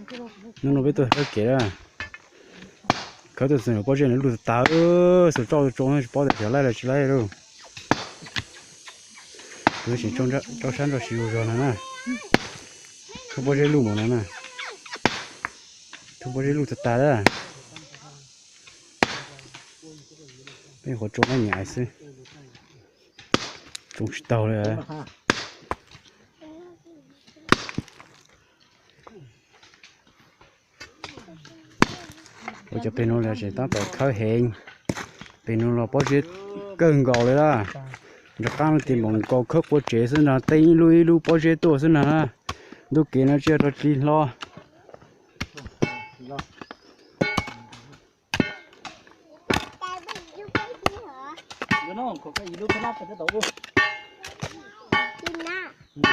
Hnub no peb tuaj khawb kev na. Khawb tuaj txog pob zeb no luj tag tag, xuas roj tsoo tsis paub tias xyov laib los tsis laib lauj. Tus tseem rau sab nrog siv zog no na. Thub pob zeb luj mus no na. Thub pob zeb luj tag tag na. Peb nyuam qhuav tsoo lab nyuam ais xwb, tsoo tsis taus li. Ua cov pem no los tseem tab tom khawb heev. Pem no los pob zeb kawg nkaus li na. Nram qab no tig npaum nkaus khawb qua tsev xwb na, teeb ib lub ib lub pob zeb tuaj xwb na. Ntu kev no tsis yog rau tsis hlo.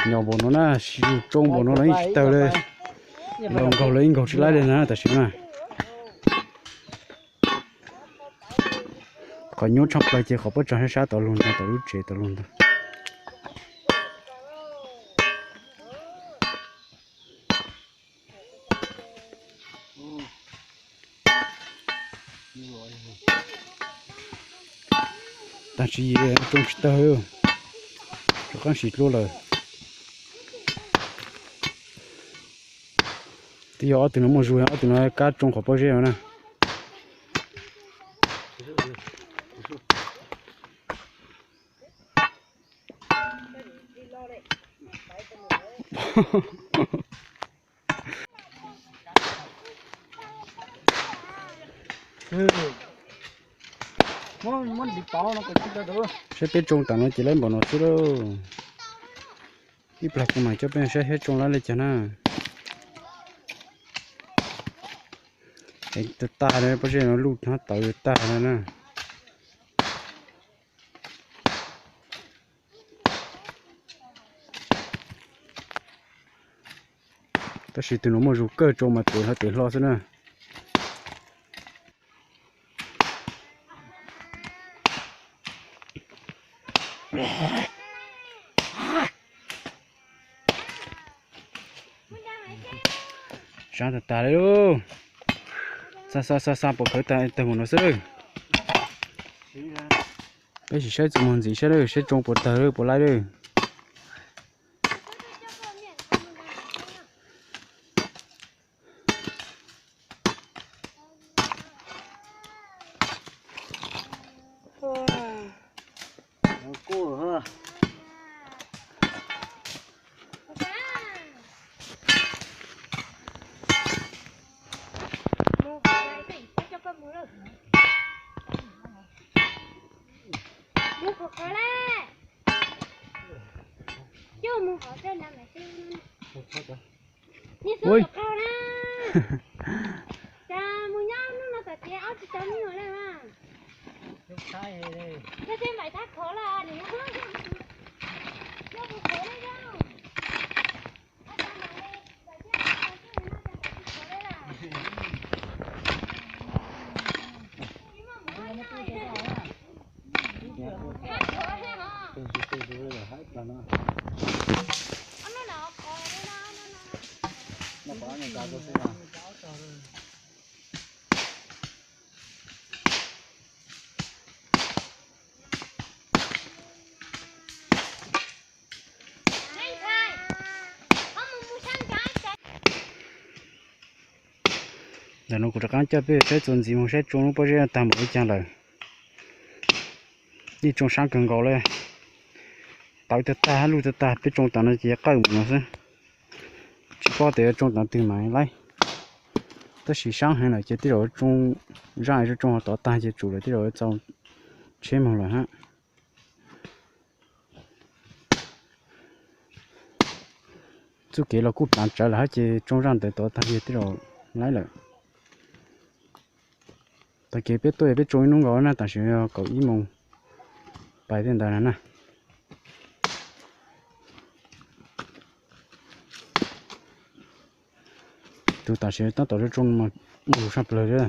Nyob npaum no na, siv tsoo npaum no los yeej tsis tawg li. Los nkaug los yeej nkaug tsis laib li na tam sim na. Qhov nyuaj tshaj plaws ces qhov pob tsuas sab sab tod lug ntag, tom lub tsev tod lug ntag. Tab sis tsoo tsis tawg, rov qab siv dlua lawm. Twb yog ob tug no muaj zug, ob tug no kab tsoo qhov pob zeb no na. Saib peb tsoo tam no ces laib npaum no xwb lauj. Ib plag kuv mam coj peb saib seb tsoo laib li cas na. Tag tag, pob zeb no luj hnab tawv tag no na. Tab sis tus no muaj zug kawg, tsoo mas tes hlo tes hlo xwb na. Sab tag tag li lauj. Xa xa xa xa puas khawv tag tag mus no xwb. Peb sim saib txuas mus ntxiv saib saib tsoo puas tawg puas laib lawm. Ui, mus nyob hnub no tom tsev ob tsis tau me nyuam li mas. Yog tej npaim tab khov los nws nyob mus khov li yog. Ntawm no kuv rov qab coj peb saib txuas ntxiv mus saib tsoo lub pob zeb tag npaum li cas lawm. Yeej tsoo sab kawg nkaus li. Tawv tag tag, luj tag tag, peb tsoo tas no ces qawj mus no xwb. Tsis paub tias yuav tsoo tas twg mas laib. Tab sis sab heev lawm ces tej zaum tsoo zaj tsoo tsoo tod tag ces tsum lawm tej zaum txaus tsheb mus lawm hab. Txuj kev los kuj tav tsawv lawm hab ces tsoo zaj ntawd tod tag ces tej zaum laib lawm. Tag kev peb tuaj peb tsoo ib hnub nkaus na, tam sim yog kaum ib moos pais tej ntawd na. Tus tam sim tab tom tsoo tsoo mas muaj lus saj plawg li.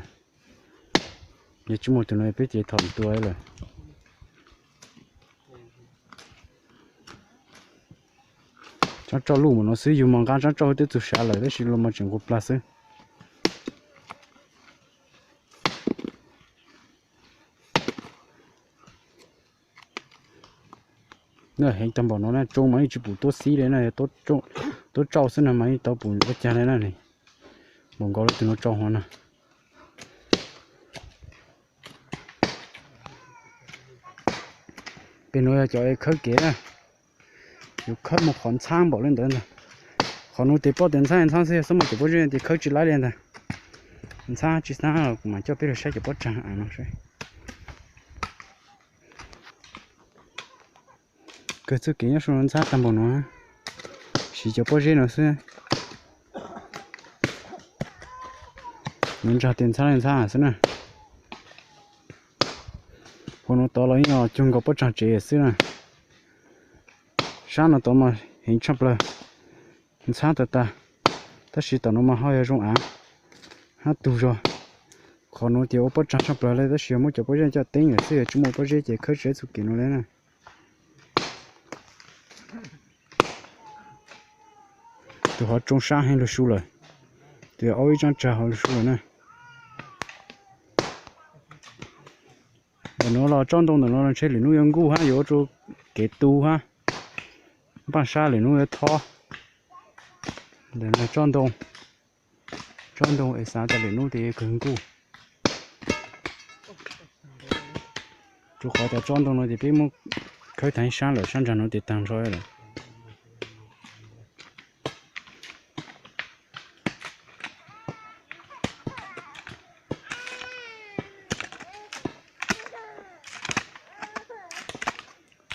Yog tsis muaj tus no peb ces thaum tua lawm. Tsab roj luj mus no xwb, yug mos nqa tsab roj twb txug sav lawm tab sis los mas tseem nqus plag xwb. Heev tag npaum no na, tsau mas yeej tsis pum tuab xib li na, tuab tsau xwb no mas yeej tau pum ua cas li na. Npaum nkaus li tus no tsau hov na. Pem no yog cov khawb kev na, yuav khawb mus qhov ntxhab npaum li ntawd ntag. Qhov no tes poj tes ntxhab ntxhab xwb, yog xab mas cov pob zeb tes khawb tsis laib li ntag. Ntxhab tsis ntxhab los kuv mam coj peb los saib cov pob tsag av no saib. Kawg txoj kev nyob saum no ntxhab tag npaum no, siv cov pob zeb no xwb. Nws ntsag tes ntxhab li ntxhab xwb na. Hauv no tod los yeej yog cuag nkaus pob tsag tsev xwb na. Sab no tod mas heev tshaj plaws, ntxhab tag tag, tab sis tom no mas ho yog zoo av hab tug zog. Qhov no tias ua pob tsag tshaj plaws li tab sis yog muab cov pob zeb coj teeb lawm xwb, yog tsis muaj pob zeb ces khawb tsis laib txoj kev no li na. Tus hov tsoo sab heev lug su lawm, tus aub ib tsab tsag hov lug su lawm na. Ntawm no los tsob ntoo ntawm no los ntshe lwm hnub yuav nkuj hab yuav ua rau kev tu hab. Npaaj sab lwm hnub yuav thob. Ntawm no tsob ntoo, tsob ntoo es xav tas lwm hnub tias yuav kawg nkuj. Rua qhov tas tsob ntoo no ces peb muab khawb tag ib sab lawm, sab ntsag no ces tag nrho lawm.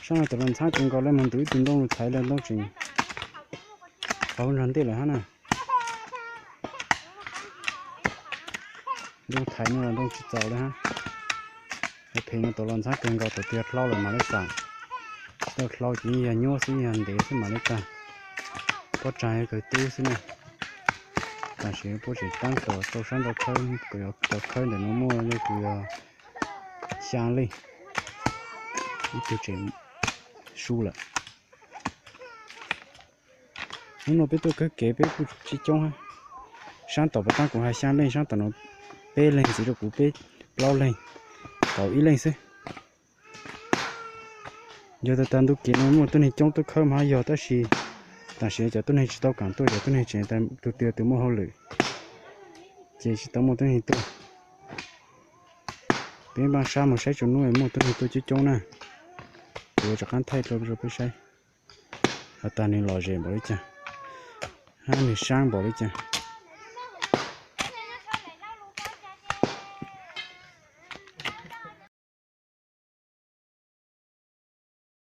Sab no tas los ntxhab kawg nkaus li, moog ntu ib tug ntoo lug thaiv los ntoo tseem qhov nrog ntej lawm hab na. Ntoo thaiv no los ntoo tsis txaus li hab. Phem no tas los ntxhab kawg nkaus, thaum twg hlau lawm mam li xam. Tsis tau hlau ces yog nyuaj xwb, yog ntev xwb mam li tag. Pob tsag yuav kawg tub xwb na. Tam sim puab tseem taab tom rau sab nraud khawb, kuv yuav cov khawb ntawm no muaj le kuv yog xyaa leej, ib tug tseem su lawm. Hnub no peb tuaj khawb kev peb kuj tsis coob hab. Sab tom puag ta kuv has xyaa leej, sab tom no peb leeg, ntxiv rau kuv peb plaub leeg, kaum ib leej xwb. Yog tas tas ntu kev no muaj tuab neeg coob tuaj khawb mas hab yog, tab sis tam sim cov tuab neeg tsis tau kaam tuaj, cov tuab neeg tseem tas tug twg tug muaj hauj lwm, ces tsis tau muaj tuab neeg tuaj. Peb npaaj sab mus saib tsaus nub muaj tuab neeg tuaj coob coob na, kuv yuav rov qaab thaij rau peb saib. Has tas nwg lom zem npaum li cas, hab nwg saab npaum li cas.